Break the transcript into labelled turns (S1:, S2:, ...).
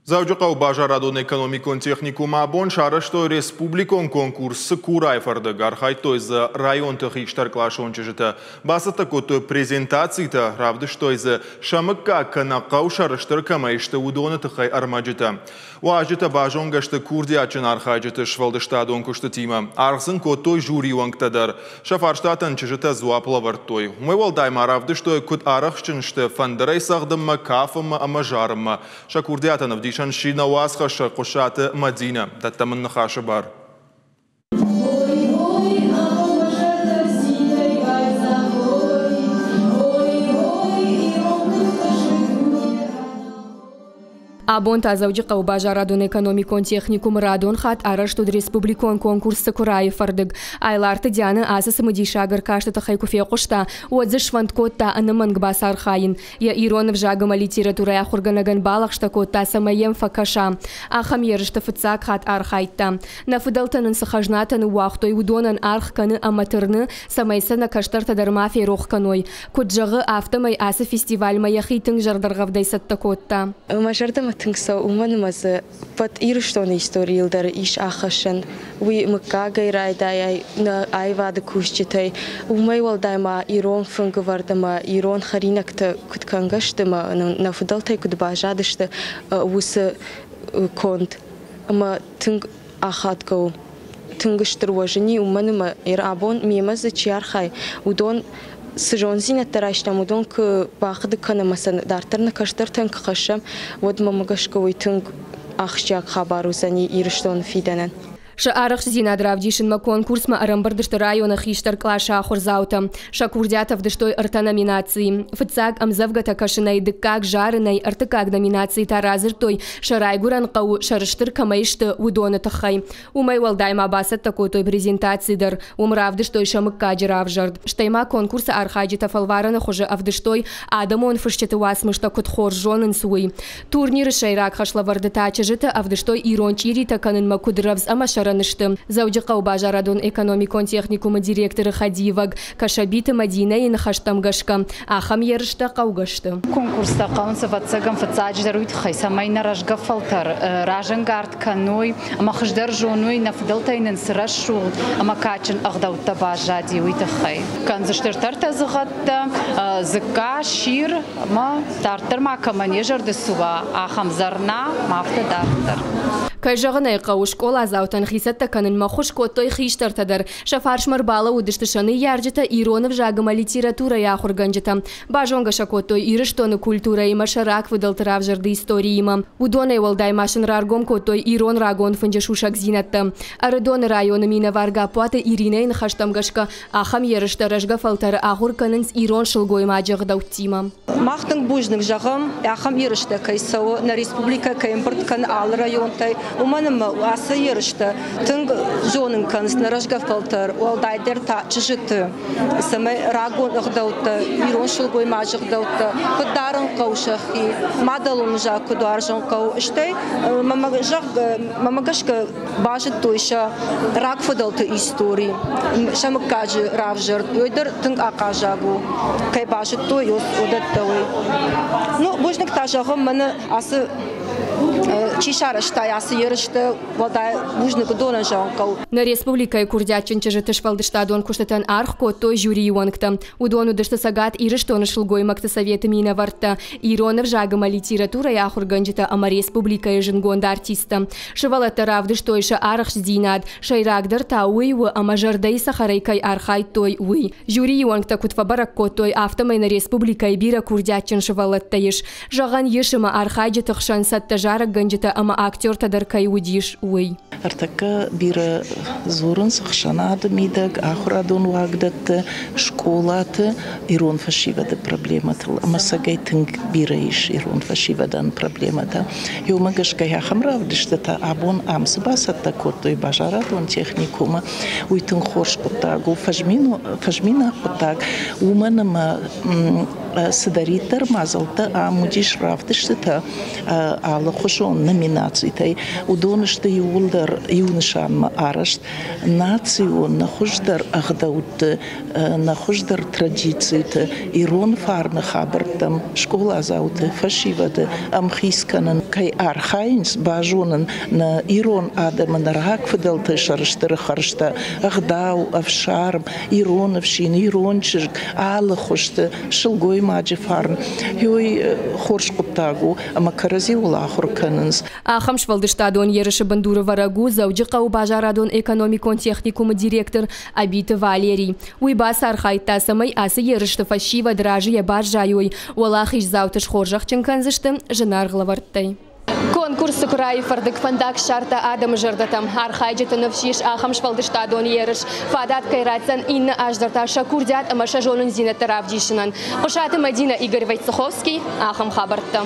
S1: Дзӕуджыхъӕуы базарадон-экономикон техникумы абон сарӕзтой республикон конкурс «Цыкурайы фӕрдыг». Архайдтой дзы районты хистӕркъласон чызджытӕ. Бацӕттӕ кодтой презентацитӕ, равдыстой дзы, сӕ мыггаг кӕнӕ хъӕу сӕрыстыр кӕмӕй сты, уыдоны тыххӕй ӕрмӕджытӕ. Уазджытӕ базонгӕ сты курдиатджын архайджыты сфӕлдыстадон куыстытимӕ. Аргъ сын кодтой жюрийы уӕнгтӕ дӕр. Сӕ фарстатӕн чызджытӕ дзуапп лӕвӕрдтой. Уымӕй уӕлдай ма равдыстой, куыд арӕхстджын сты фӕндырӕй цӕгъдынмӕ, кафынмӕ ӕмӕ зарынмӕ. Сӕ курдиатӕн ӕвдисӕн сси нӕ уацхӕссӕг Хъуысаты Мӕдинӕ. Дӕттӕм ын ныхасы бар.
S2: Абон та Дзӕуджыхъӕуы базарадон-экономикон техникумы радон хатт арӕзт уыд республикон конкурс «Цыкурайы фӕрдыг». Айларты Дианӕ ацы цымыдисаг ӕркасты тыххӕй куы фехъуыста, уӕд дзы сфӕнд кодта ӕнӕмӕнг бацархайын. Йӕ ирон ӕвзаг ӕмӕ литературӕйы ахуыргӕнӕгӕн балӕгъстӕ кодта, цӕмӕй йӕм фӕкӕса. Ахӕм ерысты фыццаг хатт архайдта. Нӕ фыдӕлтӕ нын цы хӕзнатӕ ныууагътой, уыдонӕн аргъ кӕны ӕмӕ тырны, цӕмӕй сӕ нӕ кӕстӕртӕ дӕр ма ферох кӕной. Куыд зӕгъы, афтӕмӕй ацы фестивальмӕ йӕхи тынг зӕрдӕргъӕвдӕй цӕттӕ кодта.
S3: Мӕ зӕрдӕмӕ тынг цӕуы, уымӕн ӕмӕ дзы ӕппӕт Ирыстоны историйыл дӕр ис ахӕссӕн. Уый мыггагӕй райдайай нӕ аивады кусджытӕй. Уымӕй уӕлдай ма ирон фынгывӕрд ӕмӕ ирон хӕринӕгтӕ куыд кӕнгӕ сты ӕмӕ нӕ фыдӕлтӕй куыд баззадысты, уыцы конд. Ӕмӕ тынг ахадгӕ у, тынг стыр уӕзыни, уымӕн ӕмӕ абон мемӕ дзы чи архайы, уыдон цы зонддзинӕдтӕ райстам, уыдон куы бахъуыды кӕнӕм ӕмӕ сӕ дарддӕр нӕ кӕстӕртӕн куы хӕссӕм, уӕд мӕм гӕсгӕ уый тынг ахсджиаг хабар уыдзӕни Ирыстоны фидӕнӕн.
S2: Сӕ арӕхстдзинад равдисынмӕ конкурсмӕ ӕрӕмбырд сты районы хистӕр къласы ахуырдзаутӕ. Сӕ курдиат ӕвдыстой ӕртӕ номинацийы. Фыццаг ӕмдзӕвгӕтӕ кӕсынӕй, дыккаг зарынӕй, ӕртыккаг номинацийы та радзырдтой, сӕ райгуырӕн хъӕуы сӕрыстыр кӕмӕй сты, уыдоны тыххӕй. Уымӕй уӕлдай ма бацӕттӕ кодтой презентаци дӕр. Уым равдыстой сӕ мыггаджы равзӕрд. Стӕй ма конкурсы архайджытӕ фӕлварӕны хуызы ӕвдыстой, адӕмон фысджыты уацмыстӕ куыд хорз зонынц, уый. Турниры сӕйраг хӕслӕвӕрды та чызджытӕ ӕвдыстой ирон чъиритӕ кӕнынмӕ куыд рӕвдз ӕмӕ сӕрӕн сты. Дзӕуджыхъӕуы базарадон-экономикон техникумы директоры хӕдивӕг Кӕсӕбиты Мӕдинӕйы ныхӕстӕм гӕсгӕ, ахӕм ерыстӕ хъӕугӕ сты.
S4: Конкурстӕ хъӕуынц, ӕвӕццӕгӕн, фыццаджыдӕр уый тыххӕй, цӕмӕй нӕ рӕзгӕ фӕлтӕр разӕнгард кӕной ӕмӕ хуыздӕр зоной, нӕ фыдӕлтӕй нын цы рӕсугъд ӕмӕ кадджын ӕгъдӕуттӕ баззади, уый тыххӕй. Кӕндзысты ӕртӕдзыгъӕдтӕ, дзыкка, сир ӕмӕ дарддӕр ма кӕмӕн йӕ зӕрды цы уа, ахӕм зӕрна ӕмӕ афтӕ дарддӕр.
S2: Кӕй зӕгъын ӕй хъӕуы, скъоладзаутӕн хицӕттӕ кӕнынмӕ ххуыс кодтой хистӕртӕ дӕр. Сӕ фарсмӕ ӕрбалӕууыдысты сӕ ныййарджытӕ, ирон ӕвзаг ӕмӕ литературӕйы ахуыргӕнджытӕ. Базонгӕ сӕ кодтой Ирыстоны культурӕимӕ, сӕ рагфыдӕлты равзӕрды историимӕ. Уыдонӕй уӕлдай ма сын раргом кодтой ирон рагон фынджы сусӕгдзинӕдтӕ. Ӕрыдоны районы минӕвар Гаппуаты Иринӕйы ныхӕстӕм гӕсгӕ, ахӕм ерыстӕ рӕзгӕ фӕлтӕры ахуыр кӕнынц ирон сылгоймаджы ӕгъдӕуттимӕ.
S5: Мах тынг бузныг зӕгъӕм, ахӕм ерыстӕ кӕй цӕуы, нӕ республикӕ кӕй ӕмбырд кӕны алы районтӕй, уымӕн ӕмӕ ацы ерыстӕ тынг зонын кӕнынц нӕ рӕзгӕ фӕлтӕр, уӕлдайдӕр та чызджыты, цӕмӕй рагон ӕгъдӕуттӕ, ирон сылгоймаджы ӕгъдӕуттӕ куыд дарын хъӕуы сӕхи, мадӕлон ӕвзаг куыд уарзын хъӕуы, стӕй мӕмӕ гӕсгӕ базыдтой сӕ рагфыдӕлты истори, сӕ мыггаджы равзӕрд, уый дӕр тынг ахъаззаг у, кӕй базыдтой, уыдӕттӕ уый. Ну, бузныг та зӕгъын, мӕнӕ ацы чи сарӕзта ацы ерысты, уӕлдай бузныг уыдонӕн зӕгъын хъӕуы.
S2: Нӕ республикӕйы курдиатджын чызджыты сфӕлдыстадон куыстытӕн аргъ кодтой жюрийы уӕнгтӕ. Уыдон уыдысты Цӕгат Ирыстоны сылгоймӕгты советы минӕвӕрттӕ, ирон ӕвзаг ӕмӕ литературӕйы ахуыргӕнджытӕ ӕмӕ республикӕйы зындгонд артисттӕ. Сывӕллӕттӕ равдыстой сӕ арӕхстдзинад, сӕйрагдӕр та уый у, ӕмӕ зӕрдӕйы цӕхӕрӕй кӕй архайдтой, уый. Жюрийы уӕнгтӕ куыд фӕбӕрӕг кодтой, афтӕмӕй нӕ республикӕйы бирӕ курдиатджын сывӕллӕттӕ ис. Зӕгъӕн ис, ӕмӕ архайджыты хсӕн цӕттӕ зарӕггӕнджытӕ ӕмӕ актертӕ дӕр кӕй уыдис, уый.
S6: Ӕртӕккӕ бирӕ дзурынц ӕхсӕнады мидӕг, ахуырадон уагдӕтты, скъолаты ирон фӕсивӕды проблемӕтыл. Ӕмӕ цӕгӕй тынг бирӕ ис ирон фӕсивӕдӕн проблемӕтӕ. Уымӕ гӕсгӕ ахӕм равдыстытӕ абон ам цы бацӕттӕ кодтой базарадон техникумы, уый тынг хорз хъуыддаг у, фӕзминаг хъуыддаг, уымӕн ӕмӕ Цыдӕриддӕр мадзӕлттӕ ам уыдис равдыстытӕ алыхуызон номинацитӕй, уыдон сты иууылдӕр иу нысанмӕ арӕзт национ нӕ хуыздӕр ӕгъдӕутты, нӕ хуыздӕр традициты, ирон фарны хабӕрттӕм скъоладзауты, фӕсивӕды ӕмхиц кӕнын кӕй архайынц, базонын нӕ ирон адӕмы нӕ рагфыдӕлты сӕрыстыры хӕрзтӕ, ӕгъдау, ӕфсарм, ирон ӕфсин, ирон чызг, алы хуызты сылгоймаджы фарн. Уый хорз хъуыддаг у ӕмӕ кӕрӕдзиуыл ахуыр кӕнынц.
S2: Ахӕм сфӕлдыстадон ерысы бындурывӕрӕг у Дзӕуджыхъӕуы базарадон-экономикон техникумы директор Ӕбиты Валерий. Уый бацархайдта, цӕмӕй ацы ерысты фӕсивӕд разыйӕ баззайой, уӕлахиздзауты схорзӕхджын кӕндзысты зынаргъ лӕвӕрттӕй. Конкурс Цыкурайы фӕрдыг фӕндаг ссардта адӕмы зӕрдӕтӕм. Архайджыты ныфс ис ахӕм сфӕлдыстадон ерыс фадат кӕй ратдзӕн иннӕ аз дӕр та сӕ курдиат ӕмӕ сӕ зонындзинӕдтӕ равдисынӕн. Хъуысаты Мӕдинӕ, Игорь Войцеховский, ахӕм хабӕрттӕ.